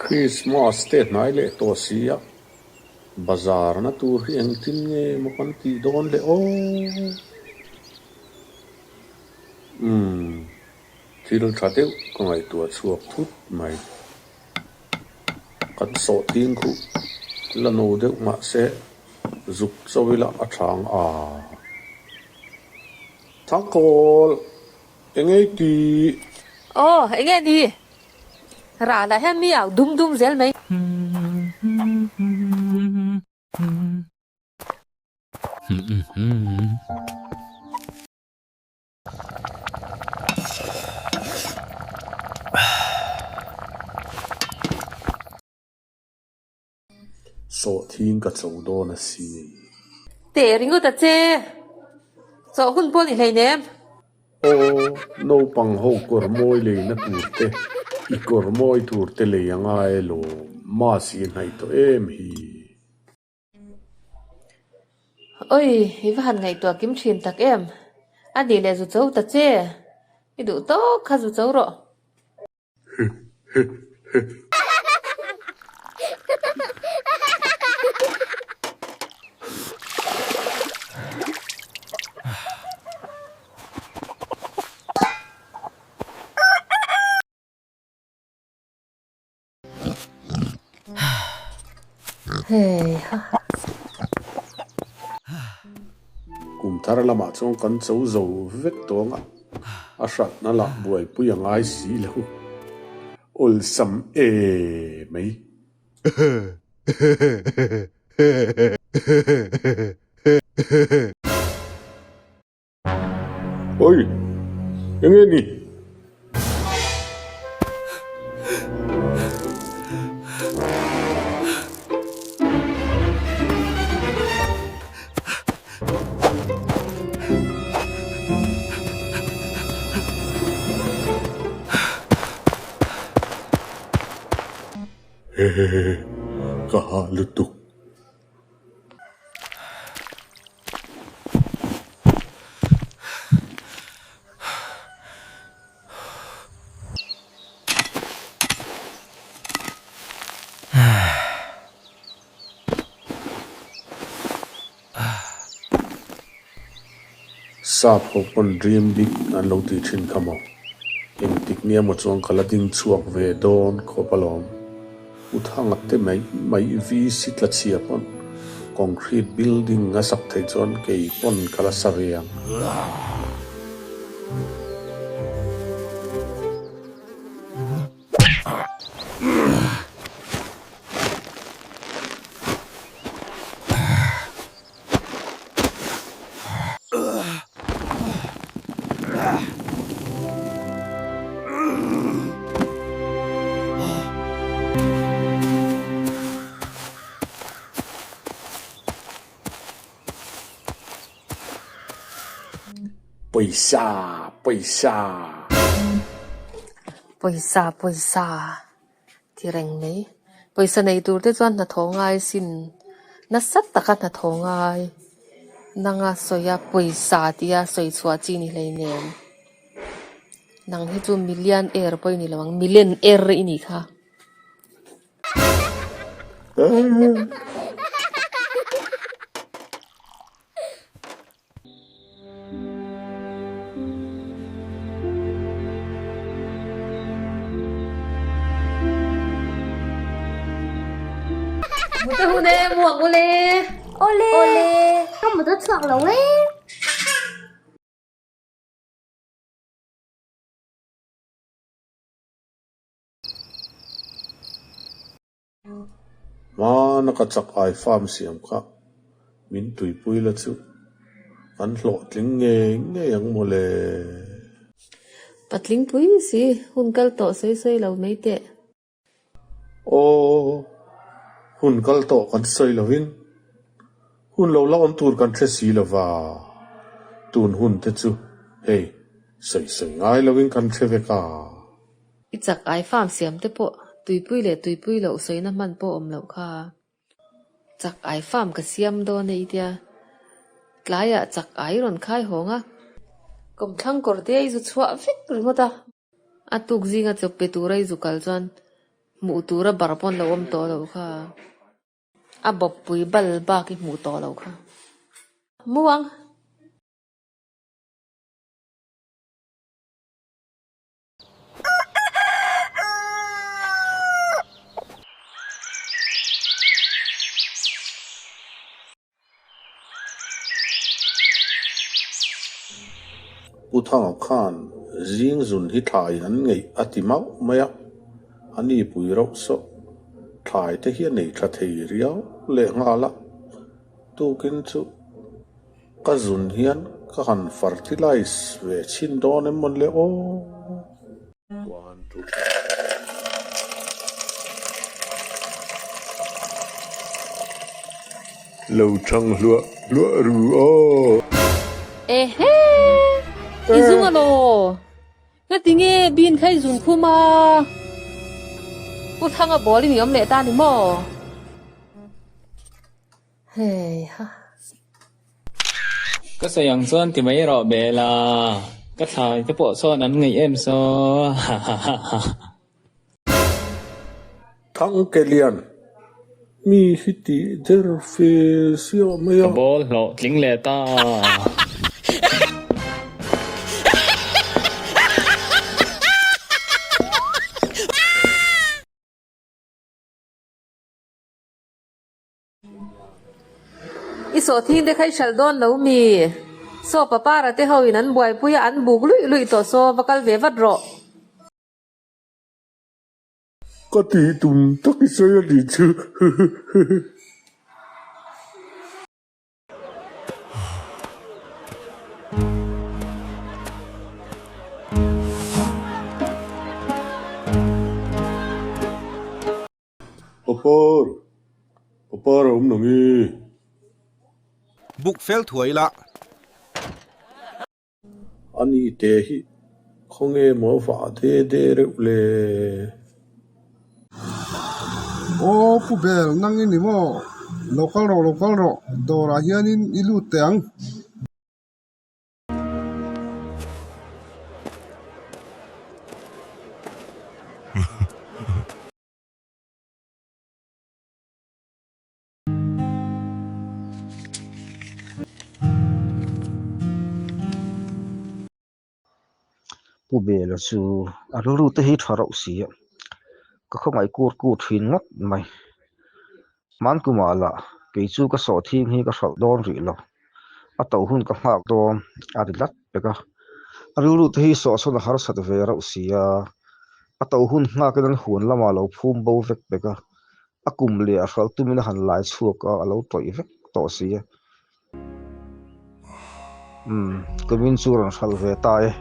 Christmas te hnai leh tawh si a, bazar na tur hi engtin nge maw kan tih dawn le aw? Umm, thil tha deuh ka ngaihtuah chhuak thut mai. Kan sawh ting khuh la no deuh mahse zuk cho ila a thang a. Thangkawl, engei tih? Aw, enge ni? Rah lah hian mi au dum dum zel mai. Sawhthing ka cho dawn a si. Teh ringawt a che. Chawh hun pawh ni hleinem. Aw, naupang ho kawr mawi leina tur te, i kawr mawi tur te lei a ngai alawm, mass i hnaih tawh em hi. Oi, i va han ngaihtuah kim thin tak em? A nih leh zu cho ta che. I duh tawk kha zu cho rawh. Kum thar lamah chuan kan cho zo vek tawng a, a hratna lah buaipui a ngai si lo. Awlsam e mai. Oi! Enge ni? Hehehe, ka hah lutuk. Sap ho pawn dream big an lo tih thin kha maw? Engtik nia maw chuan ka la ding chhuak ve dawn khawp alawm. U Thanga te mai mai VC tla chhia pawn concrete building a sak theih chuan kei pawn ka la sa ve ang. Pawisa, pawisa. Pawisa, pawisa. Ti reng mai. Pawisa nei tur te chuan hnathawh ngai sin nasa taka hnathawh ngai nanga sawi a pawisa tia sawi chhuah chi ni hleinem. Nang hi chu million air pawh i ni lo ang million air i nih kha. Mut a hun e, mu ang ule. Awle. Awle. Ka mut a chhuak lo e. Hmana ka chak ai farm siam kha min tuipui la chu kan hlawhtling ngei ngei ang maw le. Patling pui si, hun kal tawh sawi sawi lo mai teh. Aw, hun kal tawh kan sawi lovin hun lo la awm tur kan hre si lova, tun hun te chu hei sawi sawi ngai lovin kan hre vek a. I chak ai farm siam te pawh tuipui leh tuipui loh sawina hman pawh awm loh kha. Chak ai farm ka siam dawn e i tia. Tlaiah chak ai rawn khai hawng a. Kawmthlang kawr te i zu chhuah vek ringawt a. A tuk zinga chawp pe tura i zu kal chuan. Hmuh tura bar pawn lo awm tawh lo kha. A bawppui bal bak i hmuh tawh lo kha. Muang. Pu Thanga khan zing zun hi thlai an ngeih a ti mauh mai a, a ni pui rauh sawh. Thlai te hi a nei tha thei riau leh nghal a, tukin chu ka zun hian ka han fertilize ve chhin dawn em mawn le aw. One, two. Lo chang hluah hluah ru aw. Ehe! I zung alaw? Ngati nge bin kha i zun khum a? Pu Thanga ball i ni awm leh ta ni maw? Heiha. Ka sawi ang chuan ti mai rawh Bella, ka thlai te pawh sawn an ngaih em saw hahahaha. Thangkelian, mi hi tih der fe siah mai a. Ka ball hlawh tling leh ta. I sawhthing te kha i hralh dawn lo mi? Saw papara te ho in an buaipui a, an buk luih luih tawh saw va kal ve vat rawh. Ka tih tum tak i sawi a nih chu. Papar, papar a awm lo nge? Buk fel thuai ila. A ni te hi khawnge maw vah de de reuh le? Aw Pu Bel, nang i ni maw? Lo kal rawh, lo kal rawh, dawrah hianin i lut teh ang. Pu Bela chu a rilru te hi tha rauh si a, ka khawngaih kur kur thin ngawt mai. Hmankumah lah kei chu ka sawhthing hi ka hralh dawn rih lo, a to hun ka nghak dawn a ri tlat pek a, a rilru te hi sawhsawn a harsat ve rauh si a, a to hun nghakin an huan lamah a lo phum bo vek pek a, a kum leh a hralh tumin a han lai chhuak a, a lo tawih vek tawh si a. Umm, kumin chu rawn hralh ve ta e.